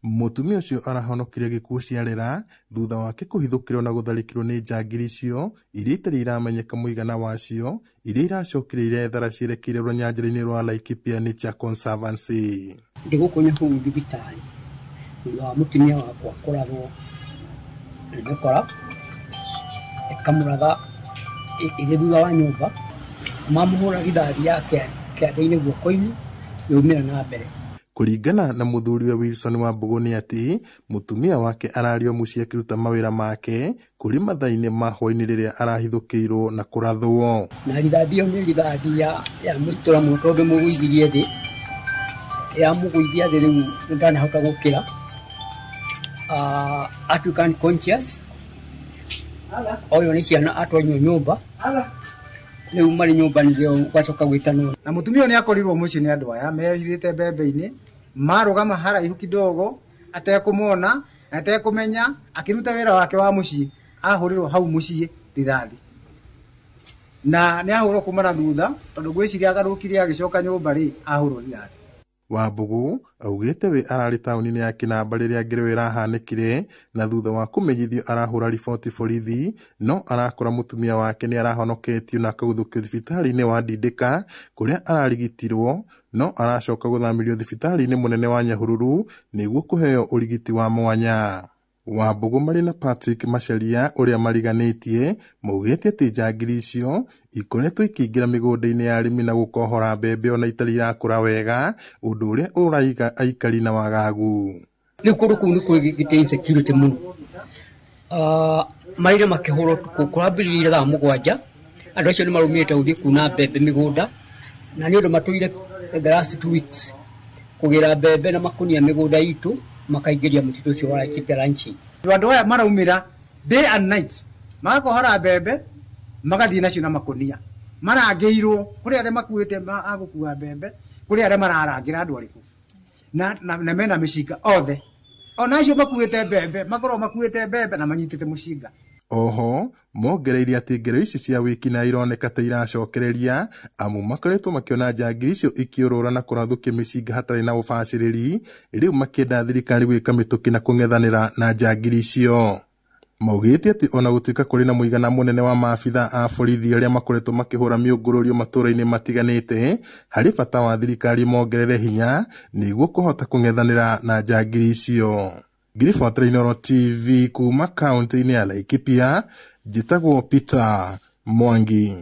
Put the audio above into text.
Mũtumia ũcio arahonokire gĩkuũ ciarera thutha wake kũhithũkĩrwo na gũtharĩkĩrwo nĩ njangiri icio iria itarĩ iramenyeka mũigana wacio iria iracokire irethara cierekeire rũnyanjara-inĩ rwa Laikipia Nature Conservancy. Ndĩ gũkũ Nyahururu thibitarĩ thutha wa mũtumia wakwa kũrathwo nĩ mĩkora ĩkamũratha ĩrĩ thutha wa nyũmba, mamũhũra rithathi ya kĩande-inĩ guoko-inĩ yaumĩra na mbere. Kũringana na mũthuriwe Wilson Wambũgũ nĩ atĩ mũtumia wake ararĩ o mũciĩ akĩruta mawĩra make kũrĩ mathaa-inĩ ma hwaĩ-inĩ rĩrĩa arahithũkĩirwo na kũrathwo. Na rithathi ĩyo nĩ rithathi ya mũtũra mũno tondũ mũgũithirie thĩ, yamũgũithia thĩ rĩu ndanahota gũkĩra, atuĩka unconscious, oywo nĩ ciana atwarirwo nyũmba, rĩu marĩ nyũmba nĩrĩo gwacoka gwĩtanwo. Na mũtumia ũyũ nĩ akorirwo mũciĩ nĩ andũ aya mehithĩte mbembe-inĩ, marũgama haraihu kidogo atekũmona atekũmenya, akĩruta wĩra wake wa mũciĩ, ahũrĩrwo hau mũciĩ rithathi. Na nĩ ahũrwo kuma na thutha tondũ ngwĩciria agarũkire agĩcoka nyũmba rĩ, ahũrwo rithathi. Wambũgũ augĩte we ararĩ taũni-inĩ ya Kĩnamba rĩrĩa ngero ĩrahanĩkire na thutha wa kũmenyithio arahũra riboti borithi no arakora mũtumia wake nĩ arahonoketio na akaguthũkio thibitarĩ-inĩ wa Ndindĩka kũrĩa ararigitirwo no aracoka gũthamĩrio thibitarĩ-inĩ mũnene wa Nyahururu nĩguo kũheo ũrigiti wa mwanya. Wambũgũ marĩ na Patrick Macharia ũrĩa mariganĩtie maugĩte atĩ njangiri icio ikoretwo ikĩingĩra mĩgũnda-inĩ ya arĩmi na gũkohora mbembe ona itarĩ irakũra wega ũndũ ũrĩa ũraiga aikari na wagagu. Rĩu kũndũ kũu nĩ kwĩgĩte insecurity mũno. Marire makĩhũrwo ũtukũ kũrambĩrĩria thaa 7, andũ acio nĩ marũmĩte gũthiĩ kuna mbembe mĩgũnda, na nĩ ũndũ matũire the last 2 weeks kũgĩra mbembe na makunia mĩgũnda itũ makaingĩria mũtitũ ũcio wa Laikipia Ranching. Andũ aya maraumĩra day and night magakohora mbembe magathiĩ nacio na makunia, marangĩirwo kũrĩ arĩa makuĩte a gũkua mbembe, kũrĩ arĩa mararangĩra andũ arĩkũ na mena mĩcinga othe, ona acio makuĩte mbembe makorwo makuĩte mbembe na manyitĩte mũcinga. Oho mongereire atĩ ngero ici cia wĩkinaĩ ironeka ta iracokereria amu makoretwo makĩona njangiri icio ikĩũrũra na kũrathũkia mĩcinga hatarĩ na ũbacĩrĩri, rĩu makĩenda thirikari gwĩka mĩtũkĩ na kũng'ethanĩra na njangiri icio. Maugĩte atĩ ona gũtuĩka kũrĩ na mũigana mũnene wa maabithaa a borithi arĩa makoretwo makĩhũra mĩũngũrũrio matũũra-inĩ matiganĩte, harĩ bata wa thirikari mongerere hinya nĩguo kũhota kũng'ethanĩra na njangiri icio. Ngiribotera Inooro TV kuma kaunti-inĩ ya Laikipia, njĩtagwo Peter Mwangi.